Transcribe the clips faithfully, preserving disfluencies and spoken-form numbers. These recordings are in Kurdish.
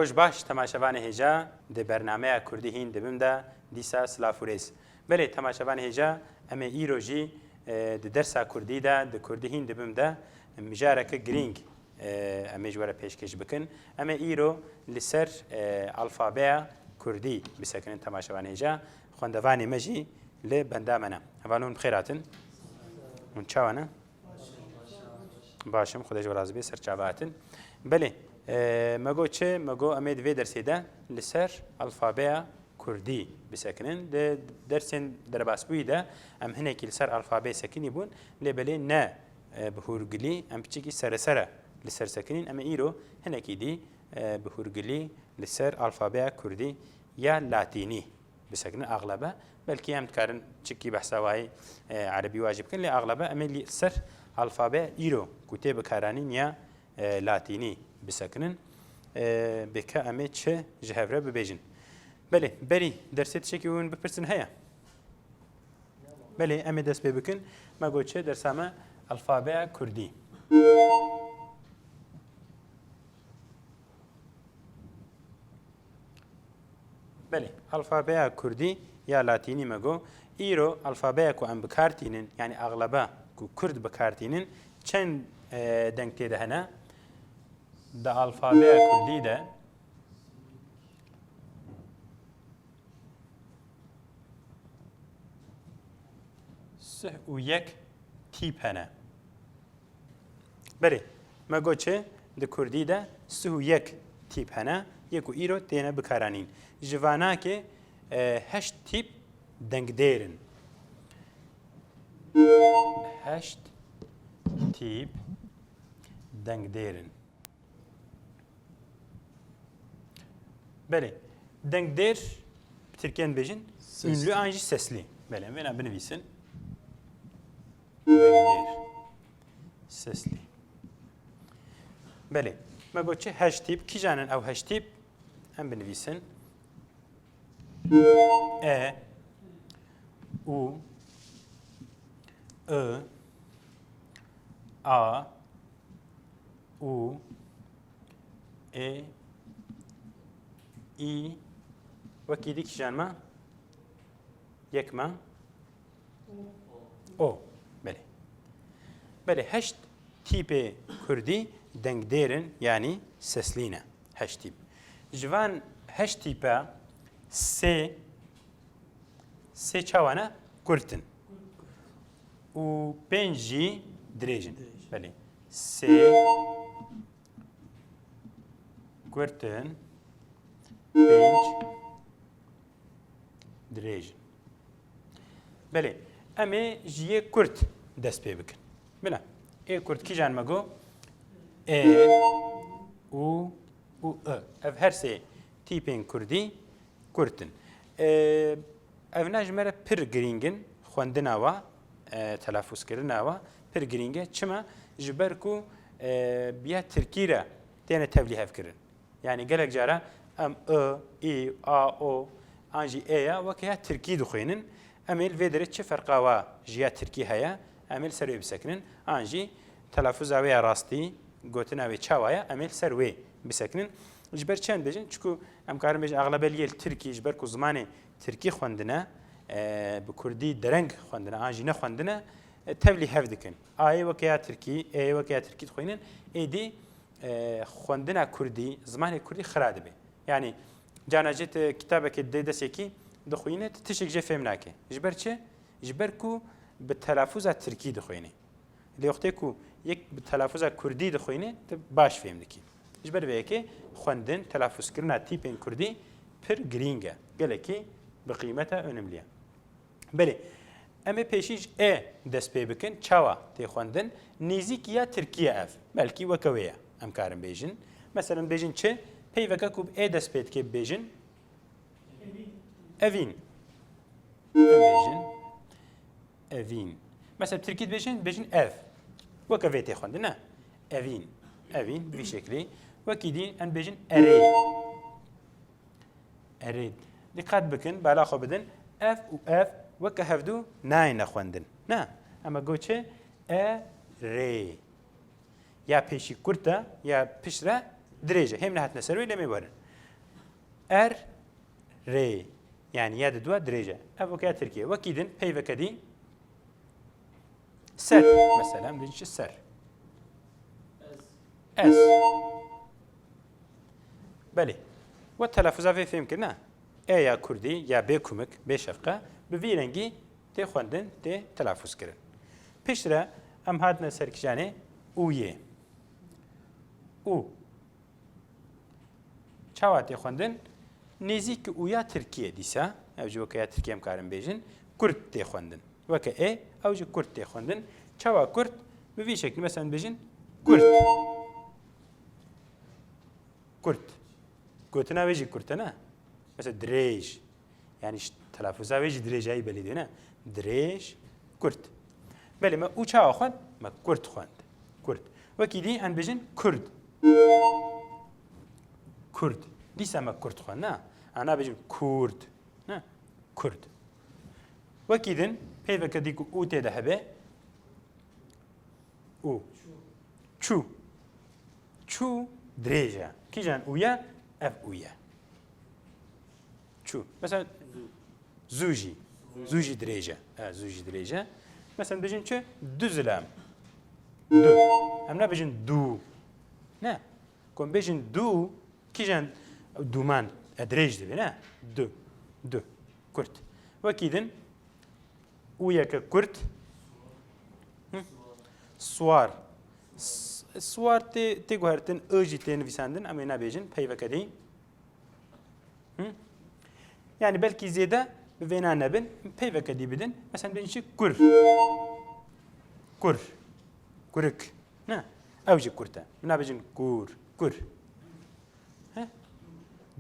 Roj baş temaşevanê hêja, di bernameya Kurdî hîn dibim de dîsa silav û rêz. Belê temaşevanê hêja, em ê îro jî, e, di dersa Kurdî de, di Kurdî hîn dibim de mijareke girîng, e, em ê ji we re pêşkêş bikin. Em ê îro li ser, e, alfabeya Kurdî bisekinin temaşevanê hêja. Xwendevanê me jî li benda me ne. Hevalon bi xêr hatin. Hûn çawa ne? Baş im, Xwedê ji we razî bê, ser çava hatin. Belê, e, me got çi? Me got em ê di vê dersê de li ser alfabeya Kurdî bisekinin. Di dersên derbasbûyî de em hinekî li ser alfabeyê sekinî bûn, lê belê ne, e, bi hûrgilî, em piçekî seresere li ser sekinîn. Em ê îro hinekî dî, e, bi hûrgilî li ser alfabeya Kurdî ya Latînî bisekinin, axlebe. Belkî em dikarin çikî behsa wayî, e, erebî wa jî bikin, lê axlebe em ê li ser alfabeya îro ku tê bikaranîn ya, e, latînî bisekinin. E, bêke em ê çi ji hev re bibêjin? Belê, berî dersê tiştekî hûn bipirsin heye? Belê, em ê dest pê bikin. Me got çi? Dersa me alfabeya Kurdî. Belê, alfabeya Kurdî ya Latînî me got. Îro alfabeya ku em bi kar tînin, yanî axlebe ku Kurd bi kar tînin, çend, e, deng tê de hene? Di alfabeya Kurdî de sih û yek tîp hene. Belê, me got çi? Di Kurdî de sih û yek tîp hene, yê ku îro têne bikaranîn. Ji vanakê, e, heşt tîp dengdêr in. Heşt tîp dengdêr in. Belê. Dengdêr, bi tirkî em dibêjin, sesli. Ünlü an jî sesli. Belê, em vêna binivîsin. Dengdêr. Sesli. Belê. Me got çi? Heşt tîp. Kîjan in ew heşt tîp? Em binivîsin. E, U, I, A, U, E, Î, wekî dî kîjan me? Yek me? O. Belê. Belê, heşt tîpê Kurdî dengdêr in, yanî seslî ne. Heşt tîp. Ji van heşt tîpe sê, sê çawa ne? Kurt in. Û pênc jî dirêj in. Belê. Sê kurt in, pênc dirêj in. Belê, em ê ji yê kurt dest pê bikin. Bine, ê kurt kîjan me got? E, U û I. Ev her sê tîpên kurdî kurt in. E, ev ne ji me re pir girîng in, xwendina wa, e, telafûzkirina wa pir girîng e. Çima? Ji ber ku, e, bi ya tirkî re têne tevlîhev kirin. Yanî gelek cara em I, Î, A, O an jî ê ya weke ya tirkî dixwînin. Em ê li vê derê çi ferqa wa ji ya tirkî heye, em ê li ser wê bisekinin. An jî telafûza wê ya rastî, gotina wê çawa ye, em ê li ser wê bisekinin. Ji ber çi em dibêjin? Çiku em karin bêjin, axlebe li yê li tirkî, ji ber ku zimanê tirkî xwendine, e, bi kurdî dereng xwendine, an jî nexwendine, e, tevlî hev dikin. Ayê weke ya tirkî, êyê weke ya tirkî dixwînin, êdî e, xwendina kurdî, zimanê kurdî xira dibe. Yanî, cana jê tu kitabekê didê desekî dixwîne, tu tiştek jê fêm nake. Ji ber çi? Ji ber ku bi telafûza tirkî dixwîne. Lê wextê ku yek bi telafûza kurdî dixwîne, tu baş fêm dikî. Ji ber vê yekê xwendin, telafûzkirina tîpên kurdî pir girîng e. Gelekî bi qîmet e, önemli ye. Belê. Em ê pêşî ji e dest pê bikin. Çawa tê xwendin? Nêzîkî ya tirkî ye ev. Belkî weke wê ye. Em karin bêjin. Meselen bêjin çi? Peyveke ku bi e dest pê dike bibêjin. Evîn. Em bêjin. Evîn. Mesela tirkî dibêjin, bêjin ev. Weke vê tê xwendin, ne? Evîn. Evîn, bi vî şeklî. Wekî dî em bêjin erê. Erê. Diqet bikin, bala xwe bidin. Ev û ev weke hevdû nayêne xwendin. Na, em ê got çi? E, rê. Ya pêşî kurt e, ya piştre dirêj e. Hêm nehatine ser wê, lê em ê werin. Er, rê. Yani ya di dua dirêj e. Ev weke ya Tirkiyê. Wekî din peyveke dî ser. Mesela em dibêjin çi ser. Ez. Belê. We telaffuza vê fêm kirina? E ya kurdî ya bê kumik, bê şefqe, bi vî rengî tê xwendin, tê telaffuz kirin. Piştre em hatine ser kîjanê û yê. Û. Çawa tê xwendin? Nêzîk û ya tirkî ye dîsa. Ev jî weke ya tirkî em karin bêjin. Kurt tê xwendin. Weke ê, ew jî kurt tê xwendin. Çawa kurt? Bi vî şeklî, mesela, bêjin kurt. Kurt. Gotina wê jî kurt e, ne? Mesela dirêj. Yani ş-, telaffuza wê jî dirêjayî belî dibe, ne? Dirêj, kurt. Belê me û çawa xwend? Me kurt xwend. Kurt. Wekî dî em bêjin kurd. Kurd. Dîsa me kurt xwend, ne? Em nabêjin kurd. Ne? Kurd. Wekî din peyveke dî ku û tê de hebe. Û. Çû. Çû dirêj e. Kîjan û ye? Ev û ye. Çû. Mesela zû jî. Zû jî dirêj e. E, zû jî dirêj e. Mesela bêjin çi? Du zilam. Du. Em nabêjin dû. Ne? Ku em bêjin dû, kîjan dûman e dirêj dibe, ne? Du. Du. Kurt. Wekî din û yeke kurt. Hı? Swar. S-, swar tê, tê guhertin, ê jî tê nivîsandin, em ê nabêjin, peyveke dî. Hı? Yani belkî zêde bi vêna nebin, peyveke dî bidin. Mesela bidin çi? Kur. Kur. Kurik. Ne? Ew jî kurt e. Min nabêjin kur. Kur. He?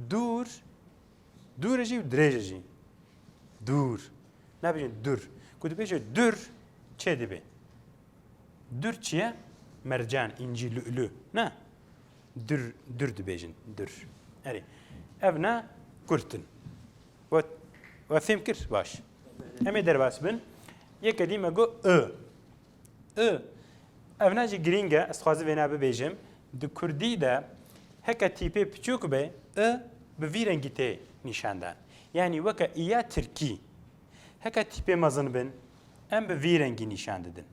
Dûr. Dûr e jî û dirêj e jî. Dûr. Nabêjin dûr. Ku dibêje dûr, çê dibe? Dûr çi ye? Mercan, înci, lûlû. Ne? Dûr, dûr dibêjin. Dûr. Erê. Ev ne kurt in. We, we fêm kir? Baş. Em ê derbas bin. Yeke dî me got i. I. Ev ne jî girîng e, ez dixwazim vêna bibêjim. Di kurdî de heke tîpê piçûk be, i bi vî rengî tê nîşandan. Yanî weke î ya tirkî. Heke tîpê mezin bin, em bi vî rengî nîşan didin.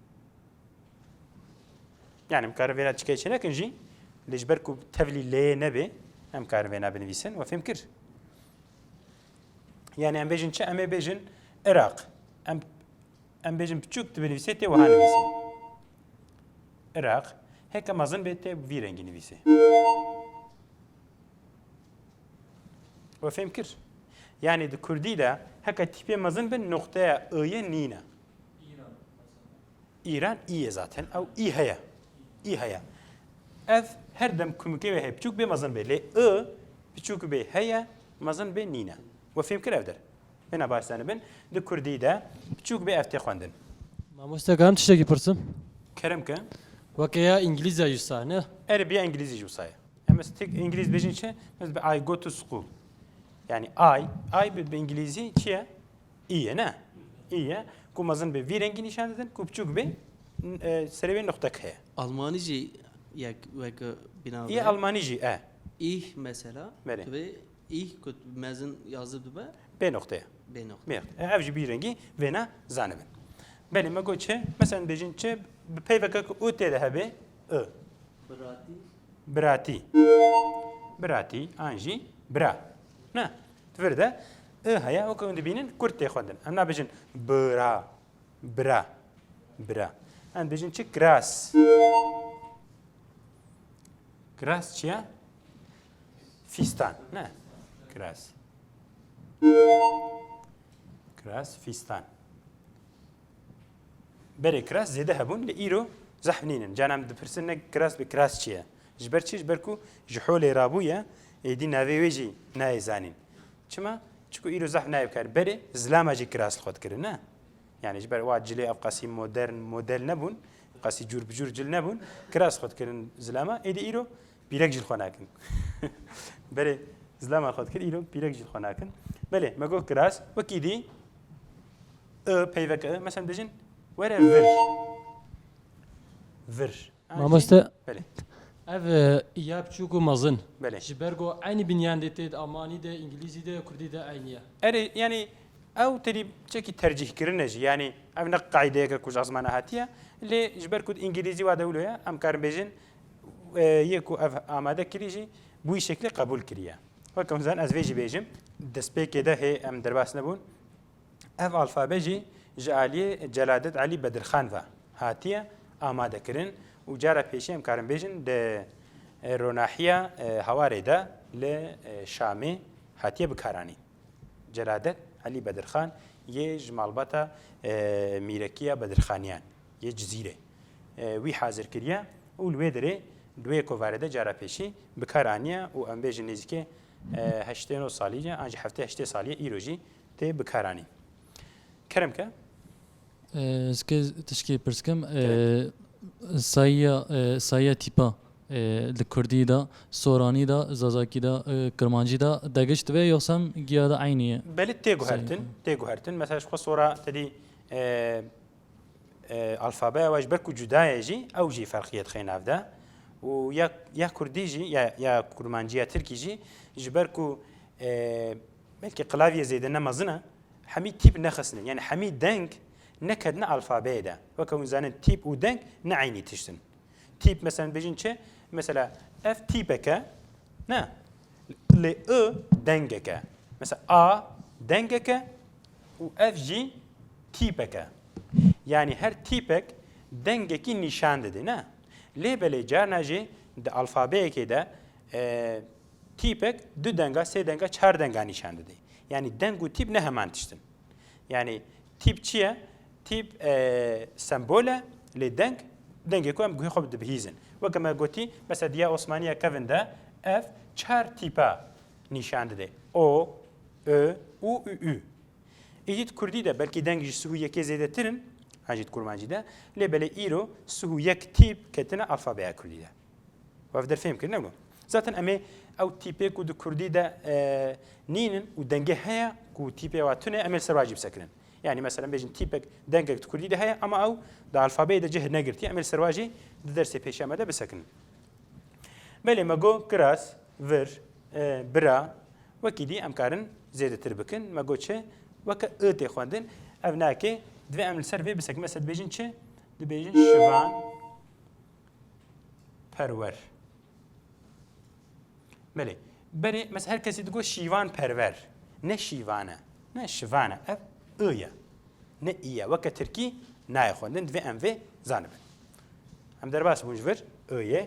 Yani em karin vêna çikê çê nekin jî, lê ji ber ku tevlî lê nebe, em karin vêna binivîsin, we fêm kir. Yani em bêjin çi? Em ê bêjin Iraq. Em, em bêjin piçûk tu binivîsê, tê wiha nivîsê. Iraq. Heke mezin bê, tê vî rengî nivîsê. We fêm kir? Yani di kurdî de heke tîpê mezin bin, noqteya iyê nîne. Îran, î ye zaten. Ew î heye. Î heye. Ev her dem kumikê wê heye. Piçûk bê mezin bê. Lê i piçûk bê heye, mezin bê nîne. We fêm kir ev der? Bêna baş zanibin. Di kurdî de piçûk bê ev tê xwendin. Mamoste, karim tiştekî pirsim? Kerem ke. Weke ya îngilîzya jî wisa, ne? Erê, bi ya îngilîzî jî wisa ye. Em ez tek îngilîz bêjin çi? Ez bi I go to school. Yani I, I bi, bi îngilîzî çi ye? Î ye, ne? Î ye. Ku mezin bê vî rengî nîşan didin, ku piçûk bê, n-, e, serê wê noxtek heye. Almanî jî yek weke bîna Î be. Almanî jî e. Ich mesela. Belê. Tu bê ich ku mezin yazib dibe. Bê noxte ye. Bê noxte. Bê noxte. E, ev jî bi vî rengî vêna zanibin. Belê, me got çi? Mesela bêjin çi? Bi peyveke ku û tê de hebe, i. Biratî. Biratî. Biratî, an jî bira. Ne? Di vir de i heye, weke hûn dibînin, kurt tê xwendin. Em nabêjin bira, bira, bira. Em dibêjin çi? Kiras. Kiras çi ye? Fîstan, ne? Kiras. Kiras, fîstan. Berê kiras zêde hebûn, lê îro zehf nînin. Canan em dipirsin, ne kiras bi kiras çi ye? Ji ber çi? Ji ber ku ji holê rabûye, êdî navê wê jî nayê zanîn. Çima? Çiku îro zehf nayê bikar. Berê zilama jî kiras li xwe dikirin, ne? Yani ji ber wa cilê ev qasî modern model nebûn, qasî cûr bi cûr cil nebûn, kiras li xwe dikirin zilama. Êdî îro pîrek jî li xwe nakin. Berê zilama xwe dikir, îro pîrek jî li xwe nakin. Belê, me got kiras, wekî dî, i, peyveke i, mesela dibêjin, were vir. Vir. An jî Mamoste, belê. Ev, e, ya biçûk û mezin. Belê. Ji ber ku eynî binyandê tê di Almanî de, Îngilîzî de, Kurdî de eynî ye. Erê, yanî ew tedî çekî tercîhkirin e jî. Yanî ev ne qaîdeyeke ku ji ezmana hatiye. Lê ji ber ku di Îngilîzî wa de wilo ye, em karin bêjin, e, yê ku ev amade kirî jî bi wî şeklê qebûl kiriye. Weke hûn zanin ez vê jî bêjim. Destpêkê de hê em derbas nebûn. Ev alfabe jî ji aliyê Celadet Elî Bedirxan ve hatiye amadekirin û cara pêşî em karin bêjin di, e, ronahiya, e, Hewarê de li, e, Şamê hatiye bikaranîn. Celadet Elî Bedirxan yê ji malbata, e, Mîrekiya Bedirxaniyan yê Cizîrê, e, wî hazir kiriye û li wê derê di wê kovarê de cara pêşî bikar aniye û em bêjin nêzîkê, e, heştê nod salî ye, an jî heftê heştê salî ye, îro jî tê bikaranîn. Kerem ke. E, ez kê tişkê pirs kim, e, Kerem. Sayiya, e, sayiya tîpa, e, li Kurdî de, Soranî de, Zazakî de, e, Kirmancî de degişt ve yoxsem giya de eynî ye? Belê tê guhertin, Sayın. Tê guhertin. Mesela ji xwe Sora tedî, e, e, alfabeya we ji ber ku cuda ye jî, ew jî ferqiyê dixê nav de. Û ya, ya Kurdî jî, ya, ya Kurmancî ya Tirkî jî, ji ber ku, e, belkî klavyê zêde ne mezin e, hemî tîp nexistine. Yanî hemî deng neketine alfabeyê de. Weke hûn zanin tîp û deng ne eynî tişt in. Tîp, mesela, bêjin çi? Mesela, ev tîpek e, ne? Lê I dengek e. Mesela, A dengek e û ev jî tîpek e. Yanî her tîpek dengekî nîşan dide, ne? Lê belê carna jî di alfabeyekê de, e, tîpek du denga, sê denga, çar denga nîşan dide. Yanî deng û tîp ne heman tişt in. Yanî tîp çi ye? Tîp, e, sembol e, lê deng, dengê ku em guhê xwe dibihîzin. Weke me gotî, mesela di ya Osmaniya kevin de ev çar tîpa nîşan dide. O, Ö, U û Ü. Îdî di Kurdî de belkî deng ji sih û yekê zêdetir in, an jî di Kurmancî de. Lê belê îro sih û yek tîp ketine alfabeya Kurdî de. Û ev der fêm kirine bû. Zaten em ê ew tîpê ku di Kurdî de, e, nînin û dengê heye ku tîpê wa tune, em ê li ser wa jî bisekinin. Yanî, mesela, bêjin tîpek, dengek di Kurdî de heye, ama ew di alfabeyê de cih negirtiye, em ê li ser wa jî di dersê pêşiya me de bisekinin. Belê me got kiras, vir, e, bira, wekî dî em karin zêdetir bikin. Me got çi? Weke I tê xwendin. Ev nake, divê em li ser vê bisekin. Mesela dibêjin çi? Dibêjin şivan perwer. Belê. Berê, mesela her kesî digot şîvan perwer. Ne şîvan e. Ne şivan e. Ev I ye. Ne î ye. Weke tirkî nayê xwendin. Divê em vê zanibin. Em derbas bûn ji vir Öyê.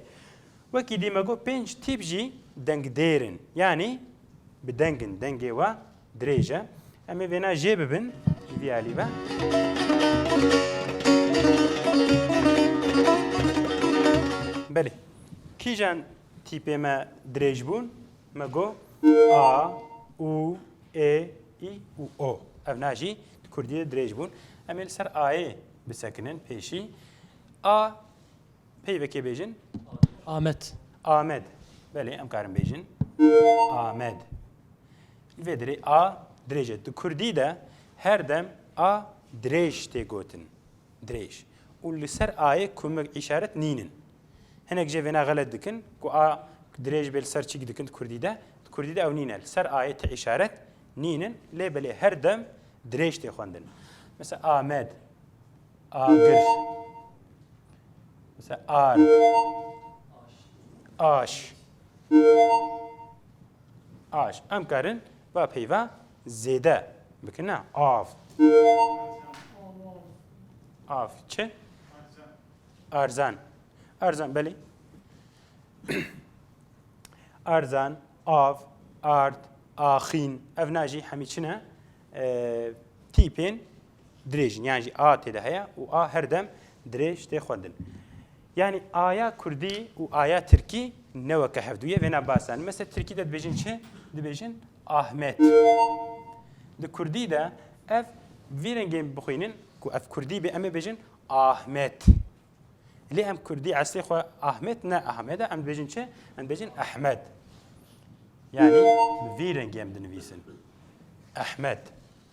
Wekî dî me got pênc tîp jî dengdêr in. Yanî bi deng in, dengê wa dirêj e. Em ê vêna jê bibin ji vî alî ve. Belê. Kîjan tîpê me dirêj bûn? Me got A, U, Ê, Î û O. Ev na jî di Kurdî de dirêj bûn. Em ê li ser Ayê bisekinin pêşî. A, peyvekê bêjin. Amed. Amed. Belê, em karin bêjin. Amed. Li vê derê A dirêj e. Di Kurdî de her dem A dirêj tê gotin. Dirêj. Û li ser Ayê kumek îşaret nînin. Hinek jê vêna xelet dikin ku A dirêj bê li ser çi dikin di Kurdî de. Di Kurdî de ew nîne. Li ser Ayê ti îşaret nînin. Lê belê her dem dirêj tê xwendin. Mesela Amed. Agir. Mesela ard. Aş. Aş. Em karin va peyva zêde bikin. Na, av. Av. Çi? Arzan. Arzan, belê. Arzan, av, ard, axîn. Ev na jî hemî çi ne? E, tîpên dirêj in. Yan jî A tê de heye û A her dem dirêj tê xwendin. Yanî aya kurdî û aya tirkî ne weke hevdû ye. Vêna basan. Mesela tirkî de dibêjin çi? Dibêjin Ahmet. Di kurdî de ev vî rengên bixwînin ku ev kurdî be, em ê bêjin Ahmet. Lê em kurdî eslê xwe Ahmet ne Ahmed e, em dibêjin çi? Em dibêjin Ehmed. Yanî bi vî rengî em dinivîsin. Ehmed.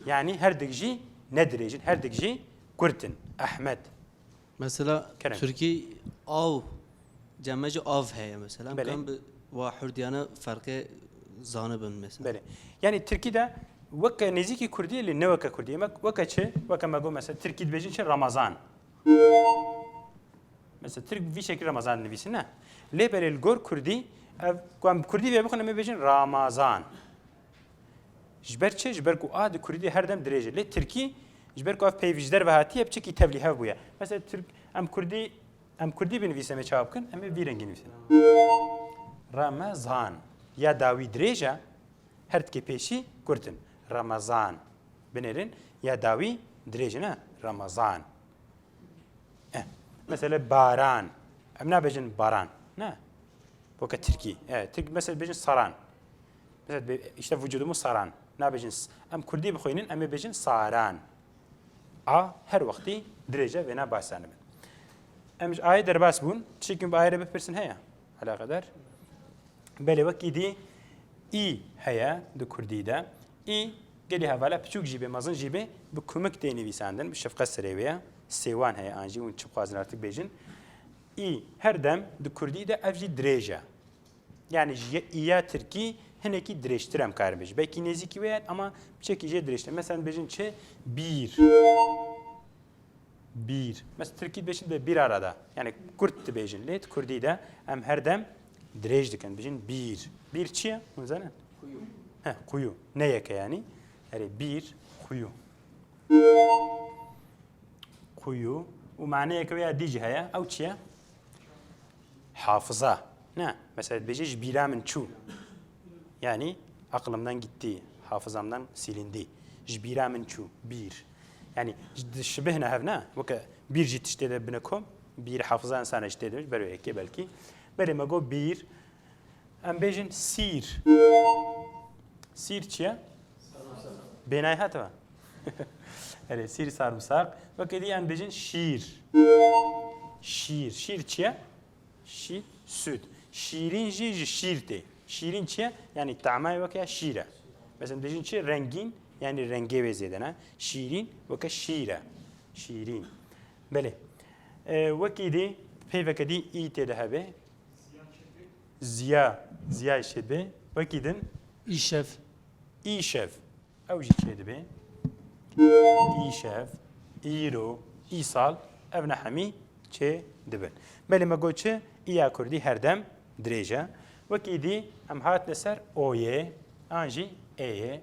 Yanî her dik jî ne dirêj in, her dik jî kurt in. Ehmed. Mesela Kerem. Tirkî av Cem me jî av heye mesela. Em Belê. Kan bi wa hurdiyane ferqê zanibin mesela. Belê. Yani Tirkî de weke nêzîkî Kurdî lê ne weke Kurdî. Em weke çi? Weke me got mesela Tirkî dibêjin çi? Ramazan. Mesela Tirk vî şekil Ramazan dinivîsin ne? Lê belê li gor Kurdî ev ku em bi Kurdî vê bixwin em ê bêjin Ramazan. Ji ber çi? Ji ber ku a di Kurdî her dem dirêj e. Lê Tirkî ji ber ku ev peyv ji derve hatiye, bi çekî tevlîhev bûye. Mesela Tirk, em Kurdî, em Kurdî binivîsin em ê çawa bikin? Em ê vî rengî nivîsin. Remezan. Ya dawî dirêj e, her tikê pêşî kurt in. Remezan. Binêrin, ya dawî dirêj e ne? Remezan. Eh, mesela baran. Em nabêjin baran. Ne? Weke Tirkî. Eh, Tirk mesela bêjin saran. Mesela be- işte vücudumu saran. Nabêjin s- em Kurdî bixwînin, em ê bêjin saran. A her wextî dirêj e, vêna baş zanibin. Em ji ayê derbas bûn. Tiştekî bi ayê re bipirsin heye? Eleqedar. Belê wekî dî î heye di Kurdî de. Î gelî hevala piçûk jî bê, mezin jî bê, bi kumik tê nivîsandin, bi şefqet serê wê ye. Sêwan heye an jî, hûn çi bixwazin artık bêjin. Î her dem di Kurdî de ev jî dirêj e. Yani ji îya Tirkî hinekî dirêjtir em karin bêjin. Belkî nêzîkî wê ye ama piçekî jê dirêjtir. Mesela bêjin çi? Bîr. Bîr. Mesela Tirkî dibêjin de bir arada. Yani kurt dibêjin. Lê di Kurdî de em her dem dirêj dikin. Dibêjin bîr. Bîr çi ye? Hûn zanin? Kuyu. He, kuyu. Ne yeke yani? Erê bîr, kuyu. Kuyu. Û maneyeke wê ya dî jî heye. Ew çi ye? Hafıza. Ne? Mesela dibêje ji bîra min çû. Yani aklımdan gitti, hafızamdan silindi. Ji bîra min çû, bîr. Yani ji dişibihne hev ne? Weke bîr jî tiştê de bine kom, bîr hafıza insana jî tê de, ber wê yekê belkî. Belê me got bîr. Em bêjin sîr. Sîr çi ye? Bênayê hatiba. Erê, sîr sarımsak. Weke dî em bêjin şîr. Şîr. Şîr çi ye? Şîr, süt. Şîrîn jî ji şîr tê. Şîrîn çi ye? Yani tamayê weke ya şîr e. Mesela dibêjin çi? Rengîn, yani rengê wê zêde ne. Şîrîn weke şîr e. Şîrîn. Belê. E, wekî dî, peyveke dî î tê de hebe. Ziya, ziya şê be. Wekî din? Îşev. Îşev. Ew jî çê dibe. Îşev, îro, îsal, ev ne hemî çê dibin. Belê me got çi? Î ya kurdî her dem dirêj e. Wekî dî em hatine ser oyê, an jî êyê.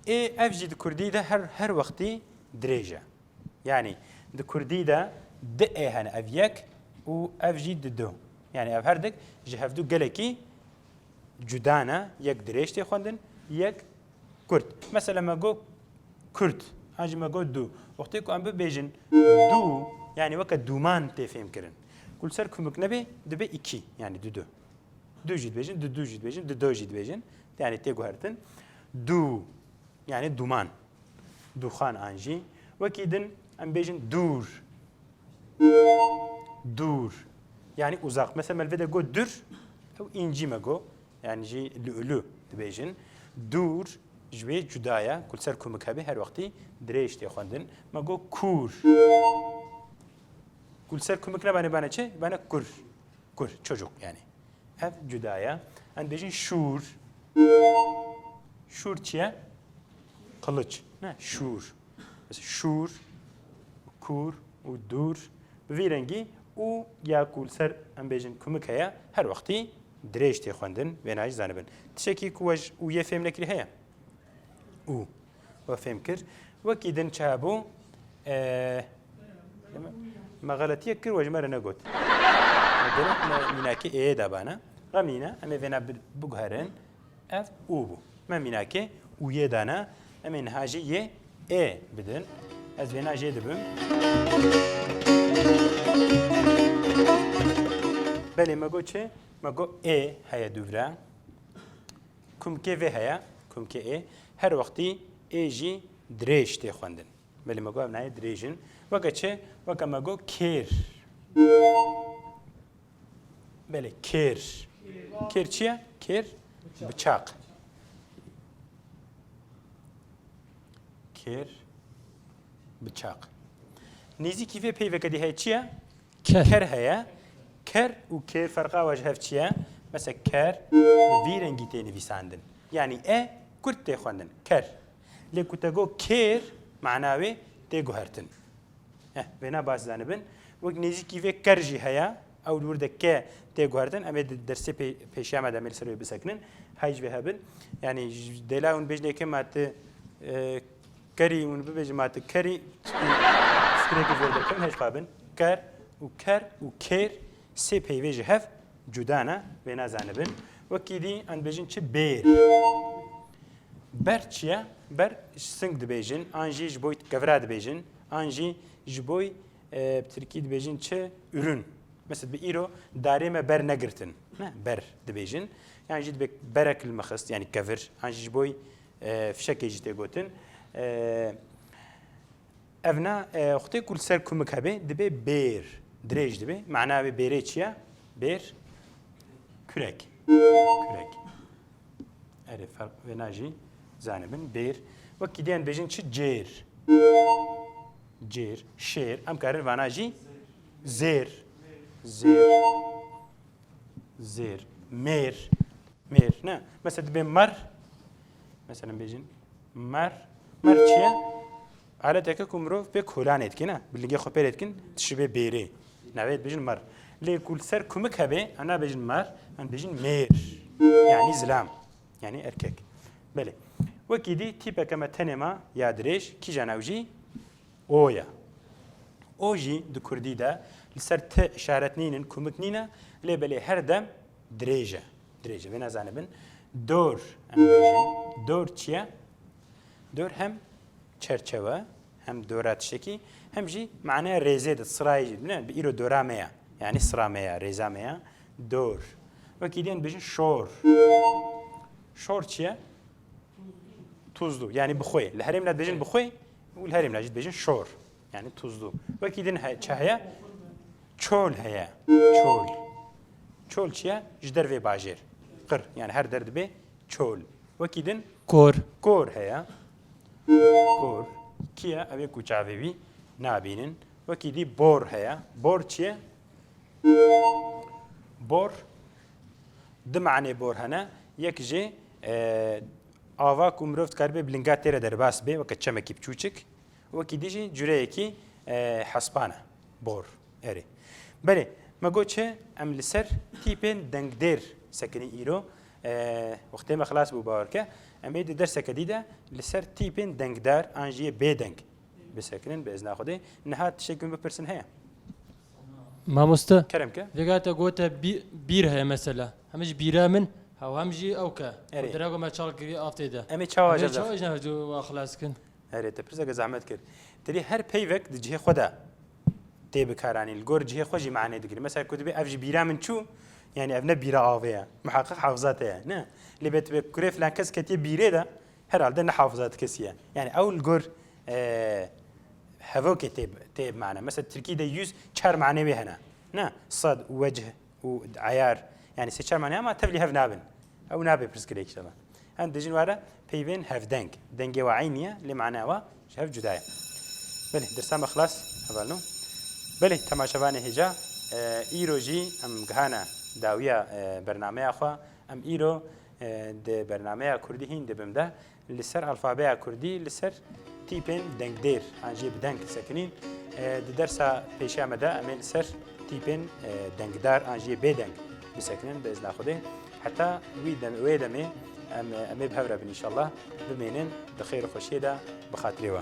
Ê ev jî di kurdî de her, her wextî dirêj e. Yani di kurdî de di ê hene, ev yek û ev jî di du. Yani ev her dik ji hevdu gelekî cuda ne, yek dirêj tê xwendin, yek kurt. Mesela me got kurt, an jî me got du. Wextê ku em bibêjin du, yani weke dûman tê fêmkirin. Ku li ser kumik nebe, dibe iki, yani du du. Du jî dibêjin, du du jî dibêjin, du do jî dibêjin. Yani tê guhertin. Du. Yani duman. Duxan an jî. Wekî din em bêjin dûr. Dûr. Yani uzak. Mesela me li vê de got dür, ew încî me got. Yani jî lü'lü dibêjin. Dûr ji wê cuda ye. Ku li ser kumik hebe her wextî dirêj tê xwendin. Me got kûr. Ku li ser kumik nebane bane çi? Bane kur. Kur, çocuk yani. Ev cuda ye. Em dibêjin şûr. Şûr çi ye? Qiliç. Ne, şûr. Mesela şûr, kûr û dûr. Bi vî rengî û ya ku li ser em bêjin kumik heye, her wextî dirêj tê xwendin, vêna jî zanibin. Tiştekî ku we ji û yê fêm nekirî heye? Û. We fêm kir. Wekî din çi hebû? E, me, me xeletiyek kir, we ji me re negot. Me gerek me mînakê êyê dabana. Xem nîne, em ê vêna bi-, biguherin. Ev û bû. Me mînakê ûyê dana. Em ê niha jî yê ê bidin. Ez vêna jê dibim. Belê me got çi? Me got ê heye dûvre. Kumkê vê heye, kumkê ê. Her wextî ê jî dirêj tê xwendin. Belê me got ev nayê dirêj in. Weke çi? Weke me got kêr. Belê, kêr. Kêr çi ye? Kêr, biçaq. Kêr, biçaq. Nêzîkî vê peyveke dî heye çi ye? Ker. Ker heye. Ker û kêr ferqa we ji hev çi ye? Mesela ker bi vî rengî tê nivîsandin. Yanî e kurt tê xwendin. Ker. Lê ku te got kêr, mana wê tê guhertin. Eh, vêna baş zanibin. Wek nêzîkî vê ker jî heye. Ew li wir de ke tê guhertin. Em ê di dersê pê-, pêşiya me de em ê li ser wê bisekinin. Hay ji vê hebin. Yanî ji dêla hûn bêjin yekê ma tu, e, kerî, hûn bibêjin ma tu kerî. Fikirêkî zor derketin, hej xwe bin. Ker û ker û kêr sê peyvê ji hev cuda ne. Vêna zanibin. Wekî dî em dibêjin çi? Bêr. Ber çi ye? Ber sing dibêjin, an jî ji bo kevira dibêjin, an jî ji bo, e, bi tirkî dibêjin çi? Ürün. Mesela bi îro darê me ber negirtin. Ne, ber dibêjin. Yan jî dibe berek li me xist, yanî kevir. An jî ji bo, e, fişekê jî tê gotin. E, Evna, e, xutê ku li ser kumik hebe, dibe bêr. Dirêj dibe. Mana wê bêrê çi ye? Bêr. Kurek. Kurek. Erê, ferq vêna jî zanibin. Bêr. Wekî diyan bêjin çi? Cêr. Cêr. Şêr. Em karin vana jî zêr. Zêr. Zêr. Mêr. Mêr. Ne? Mesela dibe mer. Mesela bêjin mer. Mer çi ye? Aleteke ku mirov pê kolanê dike, ne? Bi lingê xwe pê dikin, dişibe bêrê. Navê dibêjin mer. Lê ku li ser kumik hebe, em nabêjin mer, em dibêjin mêr. Yanî zilam. Yanî erkek. Belê. Wekî dî tîpeke me tenê ma ya dirêj, kîjan ew jî? O ye. O jî di kurdî de li ser ti işaret nînin, kumik nîne, lê belê her dem dirêj e. Dirêj e. Vê nezanibin. Dor, em bêjin. Dor çi ye? Dor hem çerçewe, hem dora tiştekî, hem jî maneya rêzê de, sirayê jî. Ne, bi îro dora me ye. Yanî sira me ye, rêza me ye. Dor. Wekî dî em dibêjin şor. Şor çi ye? Tuzlu. Yanî bi xwe. Li herêmla dibêjin bi xwe û li herêmla jî dibêjin şor. Yanî tuzlu. Wekî din he-, çi heye? Çol heye. Çol. Çol çi ye? Ji dervê bajêr. Qir. Yanî her der dibe çol. Wekî din Kor. Kor heye. Kor. Kî ye? Ew ê ku çavê wî nabînin. Wekî dî bor heye. Bor çi ye? Bor, du manê bor hene. Yek jê, e, ava ku mirov dikaribe bi linga tê re derbas bê, weke çemekî biçûçik. Wekî dî jî cureyekî, e, hespan e. Bor. Erê. Belê, me got çi? Em li ser tîpên dengdêr sekinî îro. E, wextê me xilas bû, bawer ke. Em ê di derseke dî de li ser tîpên dengdar an jî yê bêdeng bisekinin, bi izna Xwedê. Niha tiştekî hûn bipirsin heye? Mamoste, Kerem ke. Vêga te gote bî-, bîr heye mesela. Hem ji bîra min, hew hem jî ew ke. Erê. Dirego me çal kirî av tê de. Em ê çawa Em ê ji çawa ji nav du wa xilas kin? Erê, te pirseke zehmet kir. Tirî her peyvek di cihê xwe de tê bikaranîn. Li gor cihê xwe jî manê digire. Mesela ku dibê ev ji bîra min çû, yanî ev ne bîra avê ye. Miheqeq hafiza te ye. Ne? Lê bê tu bê kurê filan kes ketiye bîrê de, herhalde ne hafiza ti kesî ye. Yanî ew li gor, e, hevokê tê, tê mane. Mesela tirkî de yüz çar manê wê hene. Ne? Sad, wecih, û eyar, yanî sê çar mane, ama tevlî hev nabin. Ew nabe pirsgirêk inşallah. Em dijin were peyvên hevdeng. Dengê we eynî ye, lê mana we ji hev cuda ye. Belê, dersa me xilas, hevalno. Belê, temaşevanê hêja, e, îro jî em gihane dawiya, e, bernameya xwe. Em îro, e, di bernameya Kurdî hîn dibim de, li ser alfabeya kurdî, li ser tîpên dengdêr an jî bi deng sekinîn. E, di dersa pêşiya me de em ê li ser tîpên, e, dengdar an jî bêdeng bisekinin bi izna Xwedê. Heta wî dem-, wê demê em, em ê bi hev re bin înşallah. Bimênin di xêr û xweşiyê de bi xatirê we.